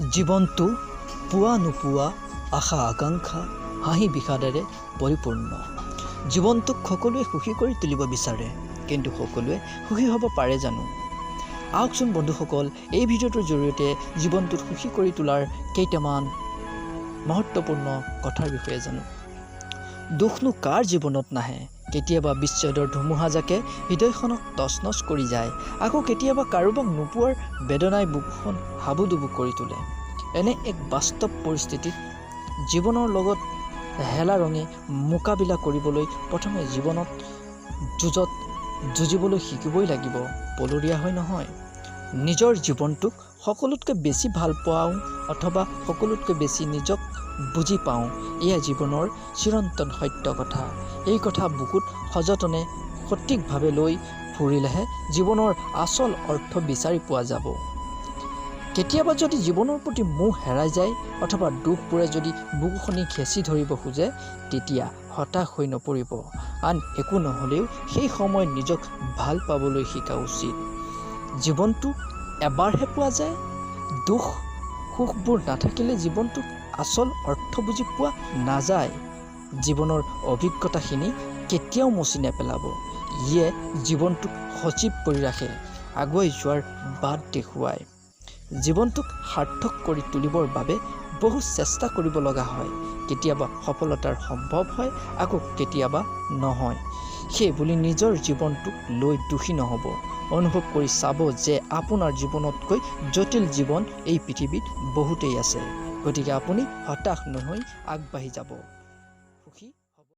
জীৱনটো পোৱা নোপোৱা আশা আকাংক্ষা হাঁহি বিষাদেৰে পৰিপূৰ্ণ। জীৱনটোক সকলোৱে সুখী কৰি তুলিব বিচাৰে, কিন্তু সকলোৱে সুখী হ'ব পাৰে জানো? আহকচোন বন্ধুসকল, এই ভিডিঅ'টোৰ জৰিয়তে জীৱনটোত সুখী কৰি তোলাৰ কেইটামান মহত্বপূৰ্ণ কথাৰ বিষয়ে জানো। দুখনো কাৰ জীৱনত নাহে? কেতিয়াবা বিচ্ছেদৰ ধুমুহাজাকে হৃদয়খনক তছনছ কৰি যায়, আকৌ কেতিয়াবা কাৰোবাক নোপোৱাৰ বেদনাই বুকুখন হাবুডুবু কৰি তোলে। এনে এক বাস্তৱ পৰিস্থিতিত জীৱনৰ লগত হেলাৰঙে মোকাবিলা কৰিবলৈ প্ৰথমে জীৱনত যুঁজত যুঁজিবলৈ শিকিবই লাগিব, পলৰীয়া হৈ নহয়। নিজৰ জীৱনটোক সকলোতকৈ বেছি ভাল পাওঁ অথবা সকলোতকৈ বেছি নিজক বুজি পাওঁ, এয়া জীৱনৰ চিৰন্তন সত্য কথা। এই কথা বুকুত সযতনে সঠিকভাৱে লৈ ফুৰিলেহে জীৱনৰ আচল অৰ্থ বিচাৰি পোৱা যাব। কেতিয়াবা যদি জীৱনৰ প্ৰতি মোহ হেৰাই যায় অথবা দুখবোৰে যদি বুকুখনি ঘেঁচি ধৰিব খোজে, তেতিয়া হতাশ হৈ নপৰিব। আন একো নহ'লেও সেই সময়ত নিজক ভাল পাবলৈ শিকা উচিত। জীৱনটো এবাৰহে পোৱা যায়। দুখ সুখবোৰ নাথাকিলে জীৱনটোক আচল অৰ্থ বুজি পোৱা নাযায়। জীৱনৰ অভিজ্ঞতাখিনি কেতিয়াও মচি নেপেলাব। ইয়ে জীৱনটোক সজীৱ কৰি ৰাখে, আগুৱাই যোৱাৰ বাট দেখুৱায়। জীৱনটোক সাৰ্থক কৰি তুলিবৰ বাবে বহু চেষ্টা কৰিব লগা হয়। কেতিয়াবা সফলতাৰ সম্ভৱ হয়, আকৌ কেতিয়াবা নহয়। সেই বুলি নিজৰ জীৱনটোক লৈ দুখী নহ'ব। অনুভৱ কৰি চাব যে আপোনাৰ জীৱনতকৈ জটিল জীৱন এই পৃথিৱীত বহুতেই আছে। গতিকে আপুনি হতাশ নহৈ আগবাঢ়ি যাব।